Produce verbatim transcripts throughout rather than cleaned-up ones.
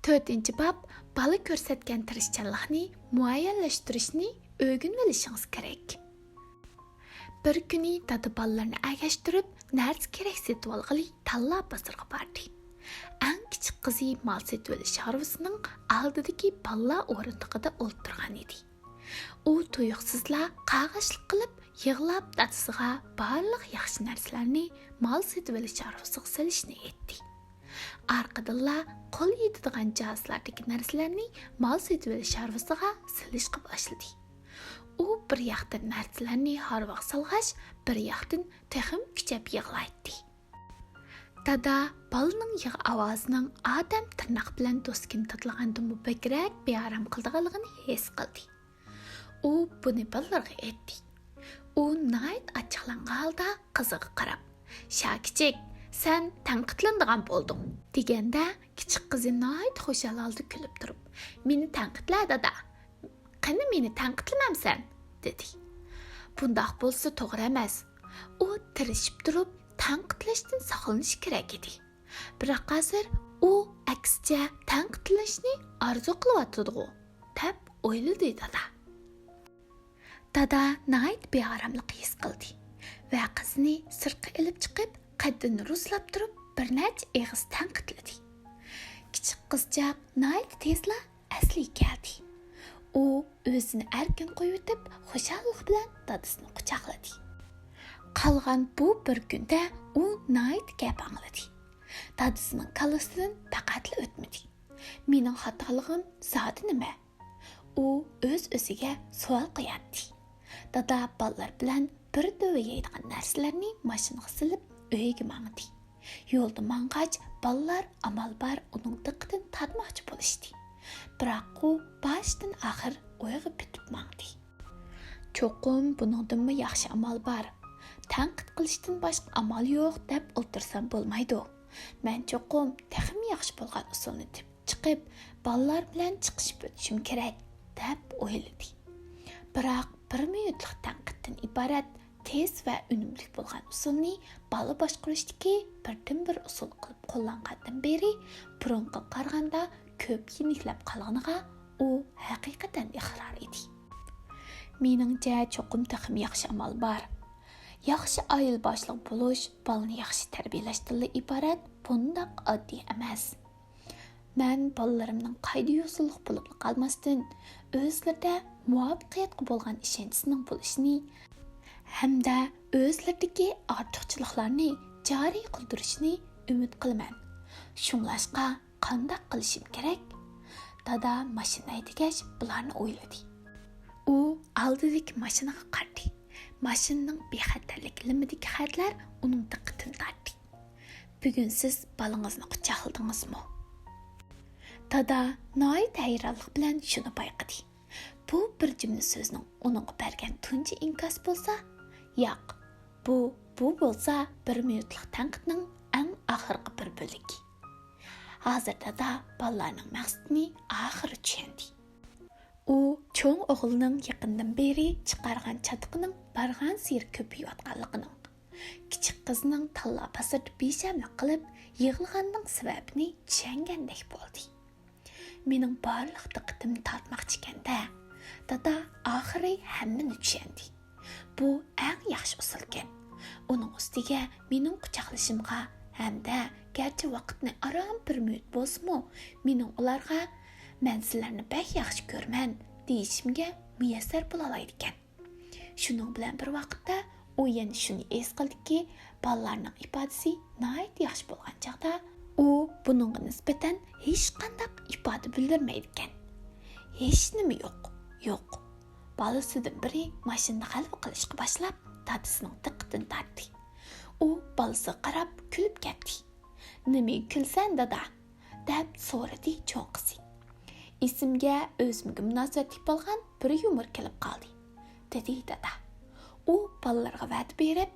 تۆتىنچى باب، بالا كۆرسەتكەن تىرىشچانلىقنى مۇئەييەنلەشتۈرۈشنى ئۆگىنىۋېلىشىڭىز كېرەك. بىر كۈنى دادا بالىلىرىنى ئەگەشتۈرۈپ، نەرسە كېرەك سېتىۋالغىلى تاللا بازىرىغا باردى. ئەڭ كىچىك قىزى مال سېتىۋېلىش ھارۋىسىنىڭ ئالدىدىكى بالىلار ئورۇندۇقىدا ئولتۇرغان ئىدى. ئۇ تۇيۇقسىزلا قاغاشلىق قىلىپ يىغلاپ دادىسىغا بارلىق ياخشى نەرسىلەرنى مال سېتىۋېلىش ھارۋىسىغا سېلىشنى ئېيتتى. ئارقىدىنلا قول يېتىدىغان جازىلاردىكى نەرسىلەرنى مال سېتىۋېلىش ھارۋىسىغا سېلىشقا باشلىدى. ئۇ بىر ياقتىن نەرسىلەرنى ھارۋىغا سالغاچ، بىر ياقتىن تېخىمۇ كۈچەپ يىغلايتتى. دادا بالىنىڭ يىغا ئاۋازىنىڭ ئادەم تىرناق بىلەن دوسكىنى تاتىلىغاندىنمۇ بەكرەك بىئارام قىلىدىغانلىقىنى ھېس قىلدى. ئۇ بۇنى بالىلىرىغا ئېيتتى. ئۇ ناھايىتى ئاچچىقلانغان ھالدا قىزىغا قاراپ، «شاكىچىك، سەن تەنقىدلىنىدىغان بولدۇڭ» دېگەندە، كىچىك قىزى ناھايىتى خۇشال ھالدا كۈلۈپ تۇرۇپ، «مېنى تەنقىدلە، دادا. قېنى، مېنى تەنقىدلىمەمسەن؟» دېدى. «بۇنداق بولسا توغرا ئەمەس. ئۇ تىرىشىپ تۇرۇپ تەنقىدلەشتىن ساقلىنىشى كېرەك ئىدى. بىراق ھازىر ئۇ ئەكسىچە تەنقىدلىنىشنى ئارزۇ قىلىۋاتىدىغۇ» دەپ ئويلىدى دادا. دادا ناھايىتى بىئاراملىق ھېس قىلدى ۋە قىزنى سىرتقا ئېلىپ چىقىپ، قەددىنى رۇسلاپ تۇرۇپ بىر نەچچە ئېغىز تەنقىدلىدى. كىچىك قىزچاق ناھايىتى تېزلا ئەسلىگە كەلدى. ئۇ ئۆزىنى ئەركىن قويۇۋېتىپ، خۇشاللىق بىلەن دادىسىنى قۇچاقلىدى. قالغان بۇ بىر كۈندە ئۇ ناھايىتى گەپ ئاڭلىدى. دادىسىنىڭ كاللىسىدىن پەقەتلا ئۆتمىدى. «مېنىڭ خاتالىقىم زادى نېمە؟» ئۇ ئۆز-ئۆزىگە سوئال قوياتتى. دادا بالىلار بىلەن بىر دۆۋە يەيدىغان نەرسىلەرنى ماشىنىغا سېلىپ، ئۆيىگە ماڭدى. يولدا ماڭغاچ، بالىلار ئامال بار ئۇنىڭ دىققىتىنى تارتماقچى بولۇشتى. بىراق ئۇ باشتىن ئاخىر ئويغا پېتىپ ماڭدى. «چوقۇم بۇنىڭدىنمۇ ياخشى ئامال بار. تەنقىد قىلىشتىن باشقا ئامال يوق دەپ ئولتۇرسام بولمايدۇ. مەن چوقۇم تېخىمۇ ياخشى بولغان ئۇسۇلنى تېپىپ چىقىپ، بالىلار بىلەن چىقىشىپ ئۆتۈشۈم كېرەك» دەپ ئويلىدى. بىراق بىر مىنۇتلۇق تەنقىدتىن ئىبارەت تېز ۋە ئۈنۈملۈك بولغان ئۇسۇلنى بالا باشقۇرۇشتىكى بىردىنبىر ئۇسۇل قىلىپ قوللانغاندىن بېرى، بۇرۇنقىغا قارىغاندا كۆپ يېنىكلەپ قالغىنىغا ئۇ ھەقىقەتەن ئىقرار ئىدى. «مېنىڭچە، چوقۇم تېخىمۇ ياخشى ئامال بار. ياخشى ئائىلە باشلىقى بولۇش بالىنى ياخشى تەربىيەلەشتىنلا ئىبارەت بۇنداق ئاددىي ئەمەس. مەن بالىلىرىمنىڭ قايدا-يوسۇنلۇق بولۇپلا قالماستىن، ئۆزلىرىدە مۇۋەپپەقىيەتكە بولغان ئىشەنچىسىنىڭ بولۇشىنى ھەمدە ئۆزلىرىدىكى ئارتۇقچىلىقلارنى جارى قىلدۇرۇشىنى ئۈمىد قىلىمەن. شۇڭلاشقا، قانداق قىلىشىم كېرەك؟» دادا ماشىنا ھەيدىگەچ، بۇلارنى ئويلىدى. ئۇ ئالدىدىكى ماشىنىغا قارىدى. ماشىنىنىڭ بىخەتەرلىك لىمىدىكى خەتلەر ئۇنىڭ دىققىتىنى تارتتى. «بۈگۈن سىز بالىڭىزنى قۇچاقلىدىڭىزمۇ؟» دادا ناھايىتى ھەيرانلىق بىلەن شۇنى بايقىدى. بۇ بىر جۈملە سۆزنىڭ ئۇنىڭغا بەرگەن تۇنجى ئىنكاسى بولسا، ياق، بۇ، بۇ بولسا بىر مىنۇتلۇق تەنقىدنىڭ ئەڭ ئاخىرقى بىر بۆلىكى. ھازىر دادا بالىلارنىڭ مەقسىتىنى ئاخىرى چۈشەندى. ئۇ چوڭ ئوغلىنىڭ يېقىندىن بېرى چىقارغان چاتىقىنىڭ بارغانسېرى كۆپىيىۋاتقانلىقىنىڭ، كىچىك قىزنىڭ تاللا پاسىردا بىشەملىك قىلىپ يىغلىغاننىڭ سەۋەبىنى چۈشەنگەندەك بولدى. «مېنىڭ بارلىق دىققىتىمنى تارتماقچىكەن-دە.» دادا ئاخىرى ھەممىنى چۈشەندى. بۇ ئەڭ ياخشى ئۇسۇلكەن. ئۇنىڭ ئۈستىگە مېنىڭ قۇچاقلىشىمغا ھەمدە گەرچە ۋاقىتنى ئاران بىر مىنۇت بولسىمۇ، مېنىڭ ئۇلارغا «مەن سىلەرنى بەك ياخشى كۆرىمەن» دېيىشىمگە مۇيەسسەر بولالايدىكەن. شۇنىڭ بىلەن بىر ۋاقىتتا، ئۇ يەنە شۇنى ھېس قىلدىكى، بالىلارنىڭ ئىپادىسى ناھايىتى ياخشى بولغان چاغدا، ئۇ بۇنىڭغا نىسبەتەن ھېچقانداق ئىپادە بىلدۈرمەيدىكەن. ھېچنېمە يوق، يوق. بالىسىدىن بىرى ماشىنىدا غەلۋە قىلىشقا باشلاپ، دادىسىنىڭ دىققىتىنى تارتتى. ئۇ بالىسىغا قاراپ كۈلۈپ كەتتى. «نېمىگە كۈلىسەن، دادا؟» دەپ سورىدى چوڭ قىزى. «ئېسىمگە ئۆزۈمگە مۇناسىۋەتلىك بولغان بىر يۇمۇر كېلىپ قالدى»، دېدى دادا. ئۇ بالىلىرىغا ۋەدە بېرىپ،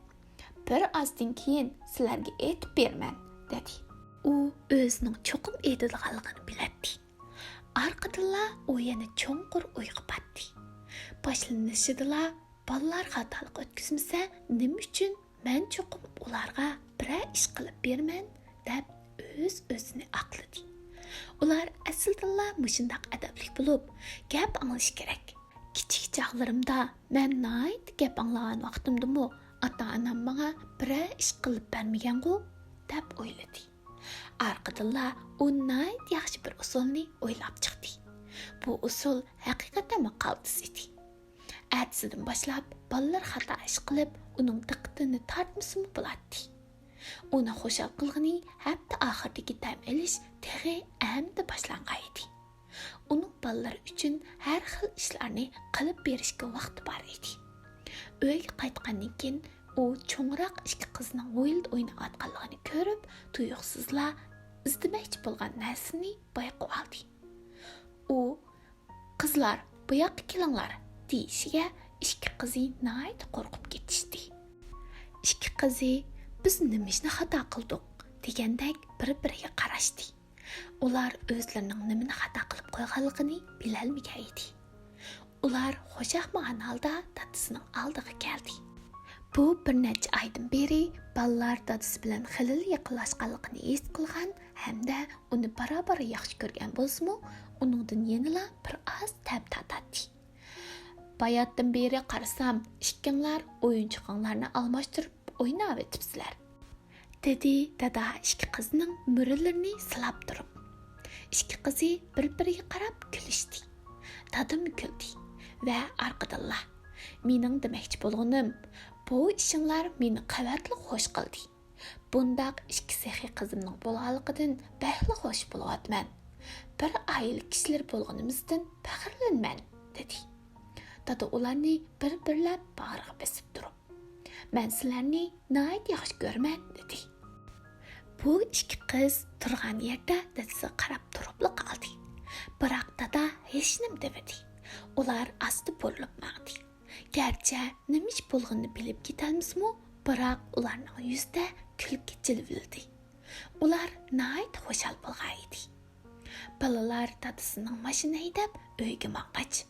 «بىر ئازدىن كېيىن سىلەرگە ئېيتىپ بېرىمەن» دېدى. ئۇ ئۆزىنىڭ چوقۇم ئېيتىدىغانلىقىنى بىلەتتى. ئارقىدىنلا ئۇ يەنە چوڭقۇر ئويغا پاتتى. باشلىنىشىدىلا، بالىلار خاتالىق ئۆتكۈزمىسە، نېمە ئۈچۈن مەن چوقۇم ئۇلارغا بىرەر ئىش قىلىپ بېرىمەن دەپ ئۆز-ئۆزىنى ئاقلىدى. ئۇلار ئەسلىدىنلا مۇشۇنداق ئەدەپلىك بولۇپ، گەپ ئاڭلىشى كېرەك. كىچىك چاغلىرىمدا مەن ناھايىتى گەپ ئاڭلىغان ۋاقتىمدىمۇ ئاتا-ئانام ماڭا بىرەر ئىش قىلىپ بەرمىگەنغۇ دەپ ئويلىدى. ئارقىدىنلا ئۇ ناھايىتى ياخشى بىر ئۇسۇلنى ئويلاپ چىقتى. بۇ ئۇسۇل ھەقىقەتەنمۇ قالتىس ئىدى. ئەتىسىدىن باشلاپ بالىلار خاتا ئىش قىلىپ، ئۇنىڭ دىققىتىنى تارتمىسىمۇ بولاتتى. ئۇنى خۇشال قىلغىنى ھەپتە ئاخىرىدىكى دەم ئېلىش تېخى ئەمدى باشلانغان ئىدى. ئۇنىڭ بالىلىرى ئۈچۈن ھەر خىل ئىشلارنى قىلىپ بېرىشكە ۋاقتى بار ئىدى. ئۆيگە قايتقاندىن كېيىن ئۇ چوڭراق ئىككى قىزنىڭ ھويلىدا ئويناۋاتقانلىقىنى كۆرۈپ، تۇيۇقسىزلا ئىزدىمەكچى بولغان نەرسىنى بايقىۋالدى. ئۇ، «قىزلار، بۇ ياققا كېلىڭلار» دېيىشىگە ئىككى قىزى ناھايىتى قورقۇپ كېتىشتى. ئىككى قىزى، «بىز نېمە ئىشنى خاتا قىلدۇق؟» دېگەندەك بىر-بىرىگە قاراشتى. ئۇلار ئۆزلىرىنىڭ نېمىنى خاتا قىلىپ قويغانلىقىنى بىلەلمىگەن ئىدى. ئۇلار خۇشياقمىغان ھالدا دادىسىنىڭ ئالدىغا كەلدى. بۇ بىر نەچچە ئايدىن بېرى بالىلار دادىسى بىلەن خېلىلا يېقىنلاشقانلىقىنى ھېس قىلغان ھەمدە ئۇنى بارا-بارا ياخشى كۆرگەن بولسىمۇ، ئۇنىڭدىن يەنىلا بىر ئاز تەم تارتاتتى. «باياتتىن بېرى قارىسام، ئىككىڭلار ئويۇنچۇقۇڭلارنى ئالماشتۇرۇپ ئويناۋېتىپسىلەر»، دېدى دادا ئىككى قىزنىڭ مۈرىلىرىنى سىلاپ تۇرۇپ. ئىككى قىزى بىر-بىرىگە قاراپ كۈلۈشتى. دادىمۇ كۈلدى ۋە ئارقىدىنلا، «مېنىڭ دېمەكچى بولغىنىم، بۇ ئىشىڭلار مېنى قەۋەتلا خوش قىلدى. بۇنداق ئىككى سېخىي قىزىمنىڭ بولغانلىقىدىن بەكلا خوش بولۇۋاتىمەن. بىر ئائىلە كىشىلىرى بولغىنىمىزدىن پەخىرلىنىمەن»، دېدى. دادا ئۇلارنى بىر-بىرلەپ باغرىغا بېسىپ تۇرۇپ، «مەن سىلەرنى ناھايىتى ياخشى كۆرىمەن» دېدى. بۇ ئىككى قىز تۇرغان يەردە دادىسىغا قاراپ تۇرۇپلا قالدى. بىراق دادا ھېچنېمە دېمىدى. ئۇلار ئاستا بۇرۇلۇپ ماڭدى. گەرچە نېمە ئىش بولغىنىنى بىلىپ كېتەلمىسىمۇ، بىراق ئۇلارنىڭ يۈزىدە كۈلكە جىلۋىلىدى. ئۇلار ناھايىتى خۇشال بولغان ئىدى. بالىلار دادىسىنىڭ ماشىنا ھەيدەپ ئۆيگە ماڭغاچ،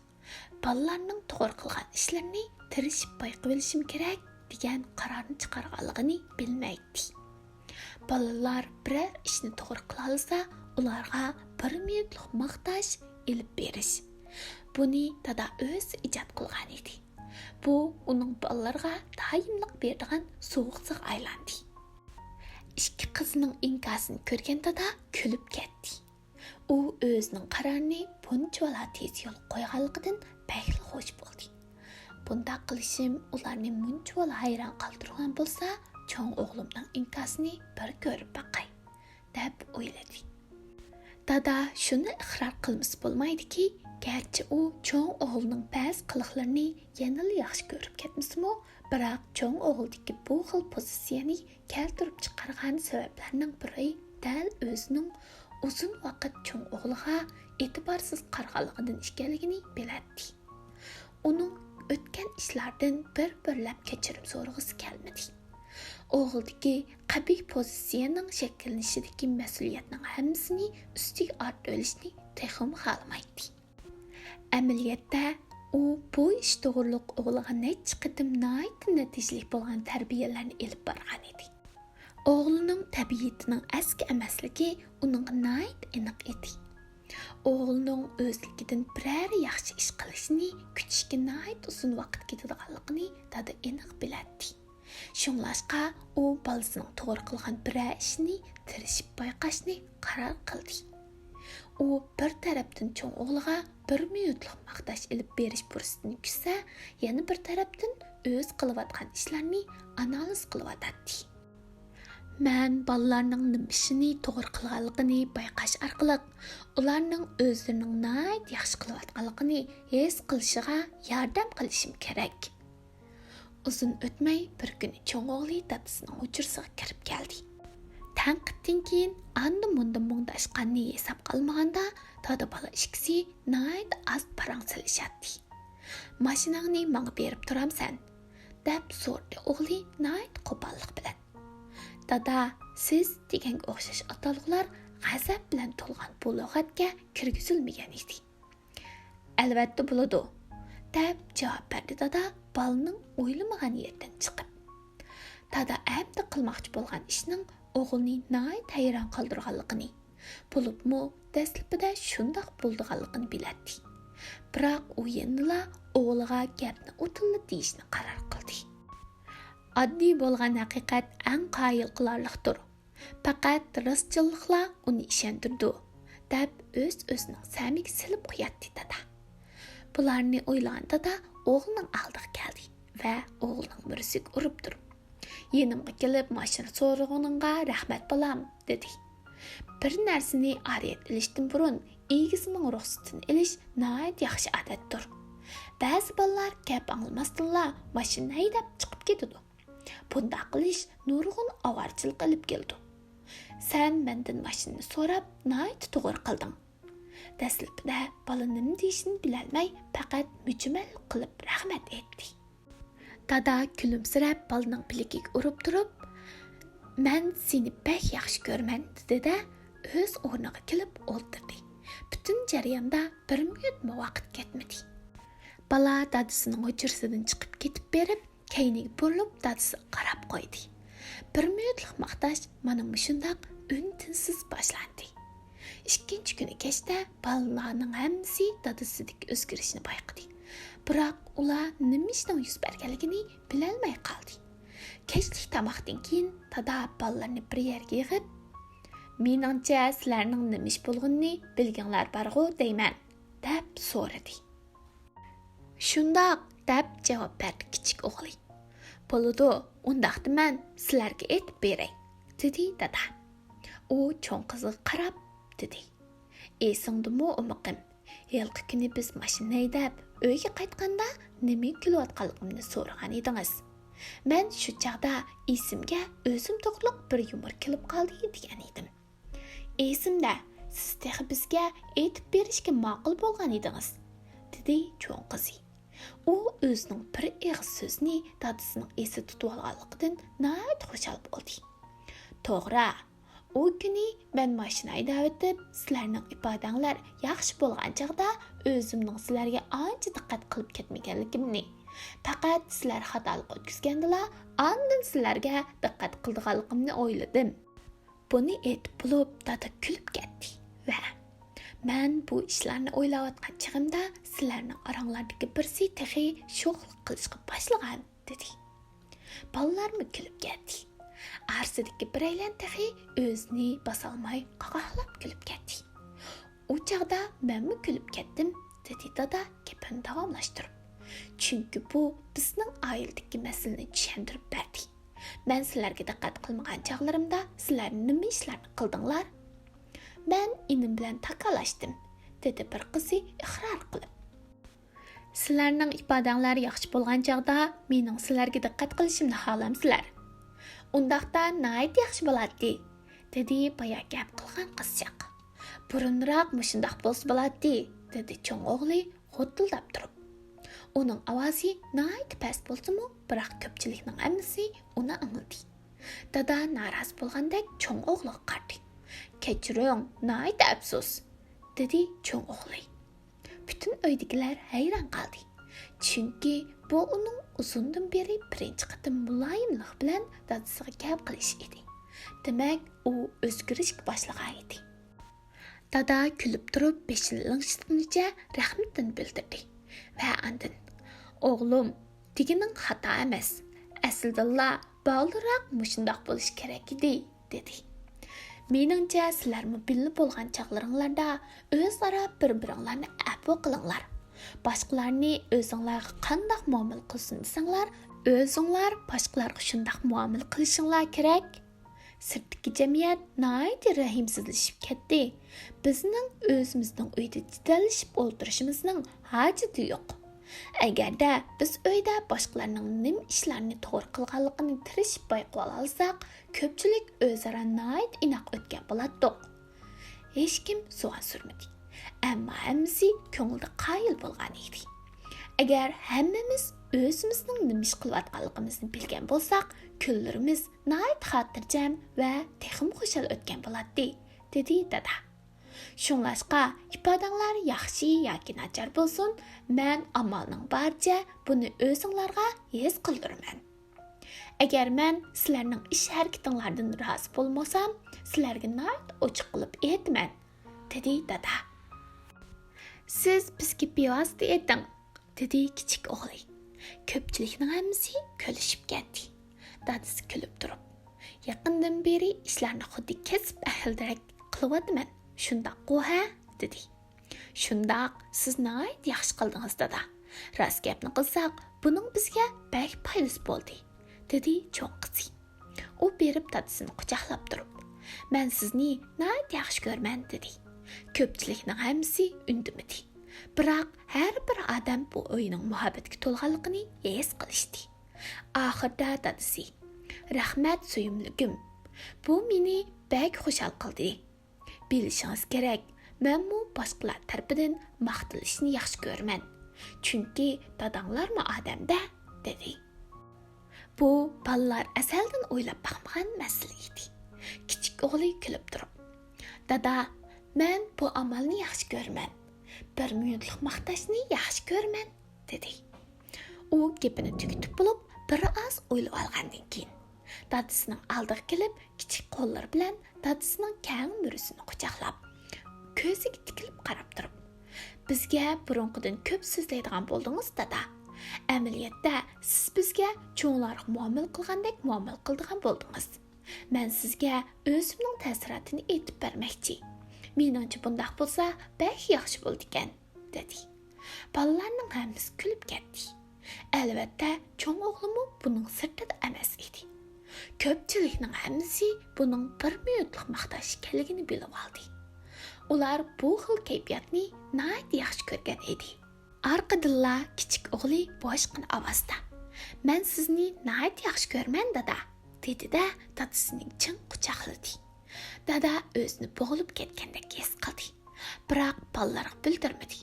بالىلارنىڭ توغرا قىلغان ئىشلىرىنى تىرىشىپ بايقىۋېلىشىم كېرەك دېگەن قارارنى چىقارغانلىقىنى بىلمەيتتى. بالىلار بىرەر ئىشنى توغرا قىلالىسا، ئۇلارغا بىر مىنۇتلۇق ماختاش ئېلىپ بېرىش. بۇنى دادا ئۆزى ئىجاد قىلغان ئىدى. بۇ ئۇنىڭ بالىلارغا دائىملىق بېرىدىغان سوۋغىسىغا ئايلاندى. ئىككى قىزنىڭ ئىنكاسىنى كۆرگەن دادا كۈلۈپ كەتتى. ئۇ ئۆزىنىڭ قارارىنى بۇنچىۋالا تېز يولغا قويغانلىقىدىن بەكلا خوش بولدى. «بۇنداق قىلىشىم ئۇلارنى مۇنچىۋالا ھەيران قالدۇرغان بولسا، چوڭ ئوغلۇمنىڭ ئىنكاسىنى بىر كۆرۈپ باقاي» دەپ ئويلىدى. دادا شۇنى ئىقرار قىلمىسا بولمايدۇكى، گەرچە ئۇ چوڭ ئوغلىنىڭ بەزى قىلىقلىرىنى يەنىلا ياخشى كۆرۈپ كەتمىسىمۇ، بىراق چوڭ ئوغلىدىكى بۇ خىل پوزىتسىيەنى كەلتۈرۈپ چىقارغان سەۋەبلەرنىڭ بىرى دەل ئۆزىنىڭ ئۇزۇن ۋاقىت چوڭ ئوغلىغا ئېتىبارسىز قارىغانلىقىدىن ئىكەنلىكىنى بىلەتتى. ئۇنىڭ ئۆتكەن ئىشلاردىن بىر-بىرلەپ كەچۈرۈم سورىغۇسى كەلمىدى. ئوغلىدىكى قەبىھ پوزىتسىيەنىڭ شەكىللىنىشىدىكى مەسئۇلىيەتنىڭ ھەممىسىنى ئۈستىگە ئارتىۋېلىشنى تېخىمۇ خالىمايتتى. ئەمەلىيەتتە، ئۇ بۇ ئىش توغرۇلۇق ئوغلىغا نەچچە قېتىم ناھايىتى نەتىجىلىك بولغان تەربىيەلەرنى ئېلىپ بارغان ئىدى. ئوغلىنىڭ تەبىئىتىنىڭ ئەسكى ئەمەسلىكى ئۇنىڭغا ناھايىتى ئېنىق ئىدى. ئوغلىنىڭ ئۆزلۈكىدىن بىرەر ياخشى ئىش قىلىشىنى كۈتۈشكە ناھايىتى ئۇزۇن ۋاقىت كېتىدىغانلىقىنى دادا ئېنىق بىلەتتى. شۇڭلاشقا ئۇ بالىسىنىڭ توغرا قىلغان بىرەر ئىشىنى تىرىشىپ بايقاشنى قارار قىلدى. ئۇ بىر تەرەپتىن چوڭ ئوغلىغا بىر مىنۇتلۇق ماختاش ئېلىپ بېرىش پۇرسىتىنى كۈتسە، يەنە بىر تەرەپتىن ئۆزى قىلىۋاتقان ئىشلارنى ئانالىز قىلىۋاتاتتى. مەن بالىلارنىڭ نېمە ئىشنى توغرا قىلغانلىقىنى بايقاش ئارقىلىق، ئۇلارنىڭ ئۆزلىرىنىڭ ناھايىتى ياخشى قىلىۋاتقانلىقىنى ھېس قىلىشىغا ياردەم قىلىشىم كېرەك. ئۇزۇن ئۆتمەي بىر كۈنى چوڭ ئوغلى دادىسىنىڭ ھۇجرىسىغا كىرىپ كەلدى. تەنقىدتىن كېيىن ئاندا-مۇندا مۇڭداشقاننى ھېسابقا ئالمىغاندا، دادا-بالا ئىككىسى ناھايىتى ئاز پاراڭ سېلىشاتتى. «ماشىناڭنى ماڭا بېرىپ تۇرامسەن؟» دەپ سورىدى ئوغلى ناھايىتى قوپاللىق بىلەن. «دادا، سىز» دېگەنگە ئوخشاش ئاتالغۇلار غەزەپ بىلەن تولغان بۇ لۇغەتكە كىرگۈزۈلمىگەن ئىدى. «ئەلۋەتتە بولىدۇ» دەپ جاۋاب بەردى دادا بالىنىڭ ئويلىمىغان يېرىدىن چىقىپ. دادا ئەمدى قىلماقچى بولغان ئىشنىڭ ئوغلىنى ناھايىتى ھەيران قالدۇرغانلىقىنى، بولۇپمۇ دەسلىپىدە شۇنداق بولىدىغانلىقىنى بىلەتتى. بىراق ئۇ يەنىلا ئوغلىغا گەپنى ئۇتۇللا دېيىشنى قارار قىلدى. ئاددىي بولغان ھەقىقەت ئەڭ قايىل قىلارلىقتۇر. پەقەت راستچىللىقلا ئۇنى ئىشەندۈرىدۇ، دەپ ئۆز-ئۆزىنىڭ سەمىگە سېلىپ قوياتتى دادا. بۇلارنى ئويلىغان دادا ئوغلىنىڭ ئالدىغا كەلدى ۋە ئوغلىنىڭ مۈرىسىگە ئۇرۇپ تۇرۇپ، يېنىمغا كېلىپ ماشىنا سورىغىنىڭغا رەھمەت بالام، دېدى. بىر نەرسىنى ئارىيەت ئېلىشتىن بۇرۇن ئىگىسىنىڭ رۇخسىتىنى ئېلىش ناھايىتى ياخشى ئادەتتۇر. بەزى بالىلار گەپ ئاڭلىماستىنلا ماشىنا ھەيدەپ چىقىپ كېتىدۇ. بۇنداق قىلىش نۇرغۇن ئاۋارىچىلىققا ئېلىپ كېلىدۇ. سەن مەندىن ماشىنىنى سوراپ ناھايىتى توغرا قىلدىڭ. دەسلىپىدە بالا نېمە دېيىشىنى بىلەلمەي، پەقەت مۈجمەل قىلىپ رەھمەت ئېيتتى. دادا كۈلۈمسىرەپ بالىنىڭ بىلىكىگە ئۇرۇپ تۇرۇپ، مەن سېنى بەك ياخشى كۆرىمەن، دېدى-دە، ئۆز ئورنىغا كېلىپ ئولتۇردى. پۈتۈن جەرياندا بىر مىنۇتمۇ ۋاقىت كەتمىدى. بالا دادىسىنىڭ ھۇجرىسىدىن چىقىپ كېتىپ بېرىپ، كەينىگە بۇرۇلۇپ دادىسىغا قاراپ قويدى. بىر مىنۇتلۇق ماختاش مانا مۇشۇنداق ئۈن-تىنسىز باشلاندى. ئىككىنچى كۈنى كەچتە بالىلارنىڭ ھەممىسى دادىسىدىكى ئۆزگىرىشنى بايقىدى. بىراق ئۇلار نېمە ئىشنىڭ يۈز بەرگەنلىكىنى بىلەلمەي قالدى. كەچلىك تاماقتىن كېيىن دادا بالىلارنى بىر يەرگە يىغىپ، مېنىڭچە سىلەرنىڭ نېمە ئىش بولغىنىنى بىلگىڭلار بارغۇ دەيمەن، دەپ سورىدى. شۇنداق، دەپ جاۋاب بەردى كىچىك ئوغلى. بولىدۇ، ئۇنداقتا مەن سىلەرگە ئېيتىپ بېرەي، دېدى دادا. ئۇ چوڭ قىزىغا قاراپ دېدى، ئېسىڭدىمۇ ئۇمىقىم، ھېلىقى كۈنى بىز ماشىنا ھەيدەپ ئۆيگە قايتقاندا نېمە كۈلۈۋاتقانلىقىمنى سورىغان ئىدىڭىز. مەن شۇ چاغدا ئېسىمگە ئۆزۈم توغرۇلۇق بىر يۇمۇر كېلىپ قالدى دېگەن ئىدىم. ئېسىمدە، سىز تېخى بىزگە ئېيتىپ بېرىشكە ماقۇل بولغان ئىدىڭىز، دېدى چوڭ قىزى. ئۇ ئۆزىنىڭ بىر ئېغىز سۆزىنى دادىسىنىڭ ئېسىدە تۇتۇۋالغانلىقىدىن ناھايىتى خۇشال بولدى. توغرا، ئۇ كۈنى مەن ماشىنا ھەيدەۋېتىپ، سىلەرنىڭ ئىپادەڭلار ياخشى بولغان چاغدا ئۆزۈمنىڭ سىلەرگە ئانچە دىققەت قىلىپ كەتمىگەنلىكىمنى، پەقەت سىلەر خاتالىق ئۆتكۈزگەندىلا ئاندىن سىلەرگە دىققەت قىلىدىغانلىقىمنى ئويلىدىم. بۇنى ئېيتىپ بولۇپ، دادا كۈلۈپ كەتتى ۋە، مەن بۇ ئىشلارنى ئويلاۋاتقان چېغىمدا سىلەرنىڭ ئاراڭلاردىكى بىرسى تېخى شوخلۇق قىلىشقا باشلىغان، دېدى. بالىلارمۇ كۈلۈپ كەتتى. ئارىسىدىكى بىرەيلەن تېخى ئۆزىنى باسالماي قاقاھلاپ كۈلۈپ كەتتى. ئۇ چاغدا مەنمۇ كۈلۈپ كەتتىم، دېدى دادا گېپىنى داۋاملاشتۇرۇپ. چۈنكى بۇ بىزنىڭ ئائىلىدىكى مەسىلىنى چۈشەندۈرۈپ بەردى. مەن سىلەرگە دىققەت قىلمىغان چاغلىرىمدا سىلەر نېمە ئىشلارنى قىلدىڭلار؟ مەن ئىنىم بىلەن تاكالاشتىم، دېدى بىر قىزى ئىقرار قىلىپ. سىلەرنىڭ ئىپادەڭلار ياخشى بولغان چاغدا مېنىڭ سىلەرگە دىققەت قىلىشىمنى خالامسىلەر؟ ئۇنداقتا ناھايىتى ياخشى بولاتتى، دېدى بايا گەپ قىلغان قىزچاق. بۇرۇنراق مۇشۇنداق بولسا بولاتتى، دېدى چوڭ ئوغلى غۇتۇلداپ تۇرۇپ. ئۇنىڭ ئاۋازى ناھايىتى پەس بولسىمۇ، بىراق كۆپچىلىكنىڭ ھەممىسى ئۇنى ئاڭلىدى. دادا نارازى بولغاندەك چوڭ ئوغلىغا قارىدى. كەچۈرۈڭ، ناھايىتى ئەپسۇس، دېدى چوڭ ئوغلى. پۈتۈن ئۆيدىكىلەر ھەيران قالدى. چۈنكى بۇ ئۇنىڭ ئۇزۇندىن بېرى بىرىنچى قېتىم مۇلايىملىق بىلەن دادىسىغا گەپ قىلىشى ئىدى. دېمەك، ئۇ ئۆزگىرىشكە باشلىغان ئىدى. دادا كۈلۈپ تۇرۇپ بېشىنى لىڭشىتقىنىچە رەھمىتىنى بىلدۈردى ۋە ئاندىن، ئوغلۇم، دېگىنىڭ خاتا ئەمەس. ئەسلىدىنلا بالدۇرراق مۇشۇنداق بولۇشى كېرەك ئىدى، دېدى. مېنىڭچە، سىلەرمۇ بىللە بولغان چاغلىرىڭلاردا ئۆزئارا بىر-بىرىڭلارنى ئەپۇ قىلىڭلار. باشقىلارنى ئۆزۈڭلارغا قانداق مۇئامىلە قىلسۇن دېسەڭلار، ئۆزۈڭلار باشقىلارغا شۇنداق مۇئامىلە قىلىشىڭلار كېرەك. سىرتتىكى جەمئىيەت ناھايىتى رەھىمسىزلىشىپ كەتتى. بىزنىڭ ئۆزىمىزنىڭ ئۆيىدە جېدەللىشىپ ئولتۇرۇشىمىزنىڭ ھاجىتى يوق. ئەگەردە بىز ئۆيدە باشقىلارنىڭ نېمە ئىشلارنى توغرا قىلغانلىقىنى تىرىشىپ بايقىۋالالىساق، كۆپچىلىك ئۆزئارا ناھايىتى ئىناق ئۆتكەن بولاتتۇق. ھېچكىم سوئال سورىمىدى. ئەمما ھەممىسى كۆڭلىدە قايىل بولغان ئىدى. ئەگەر ھەممىمىز ئۆزىمىزنىڭ نېمە ئىش قىلىۋاتقانلىقىمىزنى بىلگەن بولساق، كۈنلىرىمىز ناھايىتى خاتىرجەم ۋە تېخىمۇ خۇشال ئۆتكەن بولاتتى، دېدى دادا. شۇڭلاشقا، ئىپادەڭلار ياخشى ياكى ناچار بولسۇن، مەن ئامالنىڭ بارىچە بۇنى ئۆزۈڭلارغا ھېس قىلدۇرىمەن. ئەگەر مەن سىلەرنىڭ ئىش-ھەرىكىتىڭلاردىن رازى بولمىسام، سىلەرگە ناھايىتى ئوچۇق قىلىپ ئېيتىمەن، دېدى دادا. سىز بىزگە بىۋاسىتە ئېيتىڭ، دېدى كىچىك ئوغلى. كۆپچىلىكنىڭ ھەممىسى كۈلۈشۈپ كەتتى. دادىسى كۈلۈپ تۇرۇپ، يېقىندىن بېرى ئىشلارنى خۇددى كەسىپ ئەھلىدەك قىلىۋاتىمەن، شۇنداققۇ ھە؟ دېدى. شۇنداق، سىز ناھايىتى ياخشى قىلدىڭىز، دادا. راست گەپنى قىلساق، بۇنىڭ بىزگە بەك پايدىسى بولدى، دېدى چوڭ قىزى. ئۇ بېرىپ دادىسىنى قۇچاقلاپ تۇرۇپ، مەن سىزنى ناھايىتى ياخشى كۆرىمەن، دېدى. كۆپچىلىكنىڭ ھەممىسى ئۈندىمىدى. بىراق ھەر بىر ئادەم بۇ ئۆينىڭ مۇھەببەتكە تولغانلىقىنى ھېس قىلىشتى. ئاخىرىدا دادىسى، رەھمەت، سۆيۈملۈكۈم. بۇ مېنى بەك خۇشال قىلدى. بىلىشىڭىز كېرەك، مەنمۇ باشقىلار تەرىپىدىن ماختىلىشنى ياخشى كۆرىمەن. چۈنكى داداڭلارمۇ ئادەم-دە، دېدى. بۇ بالىلار ئەزەلدىن ئويلاپ باقمىغان مەسىلە ئىدى. كىچىك ئوغلى كۈلۈپ تۇرۇپ، دادا، مەن بۇ ئامالنى ياخشى كۆرىمەن. بىر مىنۇتلۇق ماختاشنى ياخشى كۆرىمەن، دېدى. ئۇ گېپىنى تۈگىتىپ بولۇپ، بىر ئاز ئويلىۋالغاندىن كېيىن، دادىسىنىڭ ئالدىغا كېلىپ، كىچىك قوللىرى بىلەن دادىسىنىڭ كەڭ مۈرىسىنى قۇچاقلاپ، كۆزىگە تىكىلىپ قاراپ تۇرۇپ، بىزگە بۇرۇنقىدىن كۆپ سۆزلەيدىغان بولدىڭىز، دادا. ئەمەلىيەتتە، سىز بىزگە چوڭلارغا مۇئامىلە قىلغاندەك مۇئامىلە قىلىدىغان بولدىڭىز. مەن سىزگە ئۆزۈمنىڭ تەسىراتىنى ئېيتىپ بەرمەكچى. مېنىڭچە، بۇنداق بولسا بەك ياخشى بولىدىكەن، دېدى. بالىلارنىڭ ھەممىسى كۈلۈپ كەتتى. ئەلۋەتتە، چوڭ ئوغلىمۇ بۇنىڭ سىرتىدا ئەمەس ئىدى. كۆپچىلىكنىڭ ھەممىسى بۇنىڭ بىر مىنۇتلۇق ماختاش ئىكەنلىكىنى بىلىۋالدى. ئۇلار بۇ خىل كەيپىياتنى ناھايىتى ياخشى كۆرگەن ئىدى. ئارقىدىنلا كىچىك ئوغلى بوشقىن ئاۋازدا، مەن سىزنى ناھايىتى ياخشى كۆرىمەن، دادا، دېدى-دە، دادىسىنى چىڭ قۇچاقلىدى. دادا ئۆزىنى بوغۇلۇپ كەتكەندەك ھېس قىلدى. بىراق بالىلارغا بىلدۈرمىدى.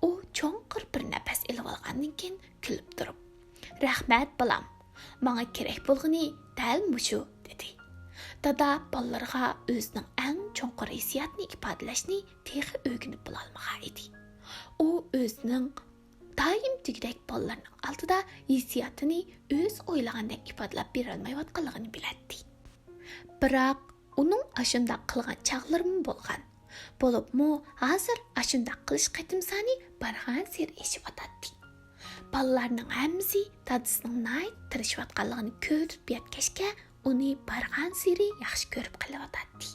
ئۇ چوڭقۇر بىر نەپەس ئېلىۋالغاندىن كېيىن كۈلۈپ تۇرۇپ، رەھمەت، بالام. ماڭا كېرەك بولغىنى دەل مۇشۇ، دېدى. دادا بالىلىرىغا ئۆزىنىڭ ئەڭ چوڭقۇر ھېسسىياتىنى ئىپادىلەشنى تېخى ئۆگىنىپ بولالمىغان ئىدى. ئۇ ئۆزىنىڭ دائىم دېگۈدەك بالىلىرىنىڭ ئالدىدا ھېسسىياتىنى ئۆزى ئويلىغاندەك ئىپادىلەپ بېرەلمەيۋاتقانلىقىنى بىلەتتى. بىراق ئۇنىڭ ئاشۇنداق قىلغان چاغلىرىمۇ بولغان. بولۇپمۇ ھازىر ئاشۇنداق قىلىش قېتىم سانى بارغانسېرى ئېشىۋاتاتتى. بالىلارنىڭ ھەممىسى دادىسىنىڭ ناھايىتى تىرىشىۋاتقانلىقىنى كۆرۈپ يەتكەچكە، ئۇنى بارغانسېرى ياخشى كۆرۈپ قېلىۋاتاتتى.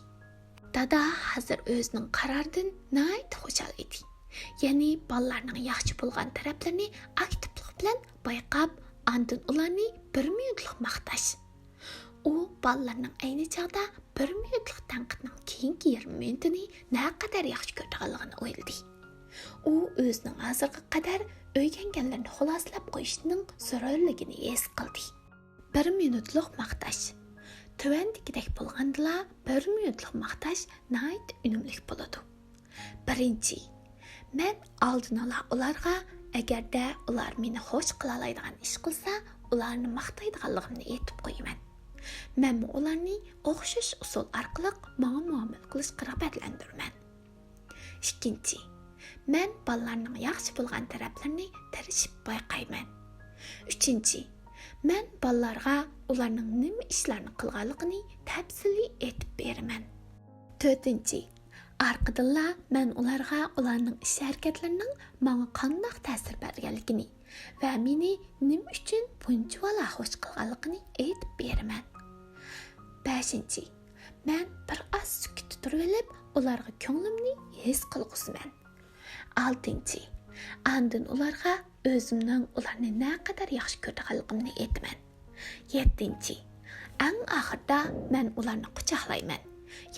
دادا ھازىر ئۆزىنىڭ قارارىدىن ناھايىتى خۇشال ئىدى. يەنى بالىلارنىڭ ياخشى بولغان تەرەپلىرىنى ئاكتىپلىق بىلەن بايقاپ، ئاندىن ئۇلارنى بىر مىنۇتلۇق ماختاش. ئۇ بالىلارنىڭ ئەينى چاغدا بىر مىنۇتلۇق تەنقىدنىڭ كېيىنكى يېرىم مىنۇتىنى نەقەدەر ياخشى كۆرىدىغانلىقىنى ئويلىدى. ئۇ ئۆزىنىڭ ھازىرغا قەدەر ئۆگەنگەنلىرىنى خۇلاسىلەپ قويۇشنىڭ زۆرۈرلۈكىنى ھېس قىلدى. بىر مىنۇتلۇق ماختاش. تۆۋەندىكىدەك بولغاندىلا، بىر مىنۇتلۇق ماختاش ناھايىتى ئۈنۈملۈك بولىدۇ. بىرىنچى، مەن ئالدىنئالا ئۇلارغا، ئەگەردە ئۇلار مېنى خۇش قىلالايدىغان ئىش قىلسا، ئۇلارنى ماختايدىغانلىقىمنى ئېيتىپ قويىمەن. مەنمۇ ئۇلارنى ئوخشاش ئۇسۇل ئارقىلىق ماڭا مۇئامىلە قىلىشقا رىغبەتلەندۈرىمەن. ئىككىنچى، مەن بالىلارنىڭ ياخشى بولغان تەرەپلىرىنى تىرىشىپ بايقايمەن. ئۈچىنچى، مەن بالىلارغا ئۇلارنىڭ نېمە ئىشلارنى قىلغانلىقىنى تەپسىلىي ئېيتىپ بېرىمەن. تۆتىنچى، ئارقىدىنلا مەن ئۇلارغا ئۇلارنىڭ ئىش-ھەرىكەتلىرىنىڭ ماڭا قانداق تەسىر بەرگەنلىكىنى ۋە مېنى نېمە ئۈچۈن بۇنچىۋالا خۇش قىلغانلىقىنى ئېيتىپ بېرىمەن. بەشىنچى، مەن بىر ئاز سۈكۈتتە تۇرۇۋېلىپ، ئۇلارغا كۆڭلۈمنى ھېس قىلغۇزىمەن. ئالتىنچى، ئاندىن ئۇلارغا ئۆزۈمنىڭ ئۇلارنى نەقەدەر ياخشى كۆرىدىغانلىقىمنى ئېيتىمەن. يەتتىنچى، ئەڭ ئاخىرىدا مەن ئۇلارنى قۇچاقلايمەن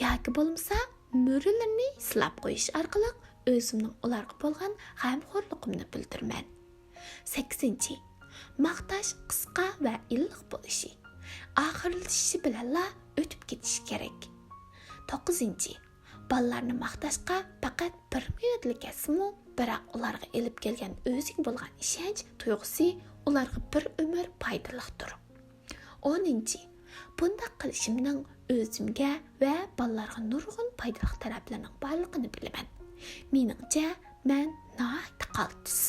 ياكى بولمىسا مۈرىلىرىنى سىلاپ قويۇش ئارقىلىق ئۆزۈمنىڭ ئۇلارغا بولغان غەمخورلۇقۇمنى بىلدۈرىمەن. سەككىزىنچى، ماختاش قىسقا ۋە ئىللىق بولۇشى، ئاخىرلىشىشى بىلەنلا ئۆتۈپ كېتىشى كېرەك. توققۇزىنچى، بالىلارنى ماختاشقا پەقەت بىر مىنۇتلا كەتسىمۇ، بىراق ئۇلارغا ئېلىپ كەلگەن ئۆزىگە بولغان ئىشەنچ تۇيغۇسى ئۇلارغا بىر ئۆمۈر پايدىلىقتۇر. ئونىنچى، بۇنداق قىلىشىمنىڭ ئۆزۈمگە ۋە بالىلارغا نۇرغۇن پايدىلىق تەرەپلىرىنىڭ بارلىقىنى بىلىمەن. مېنىڭچە، مەن ناھايىتى قالتىس.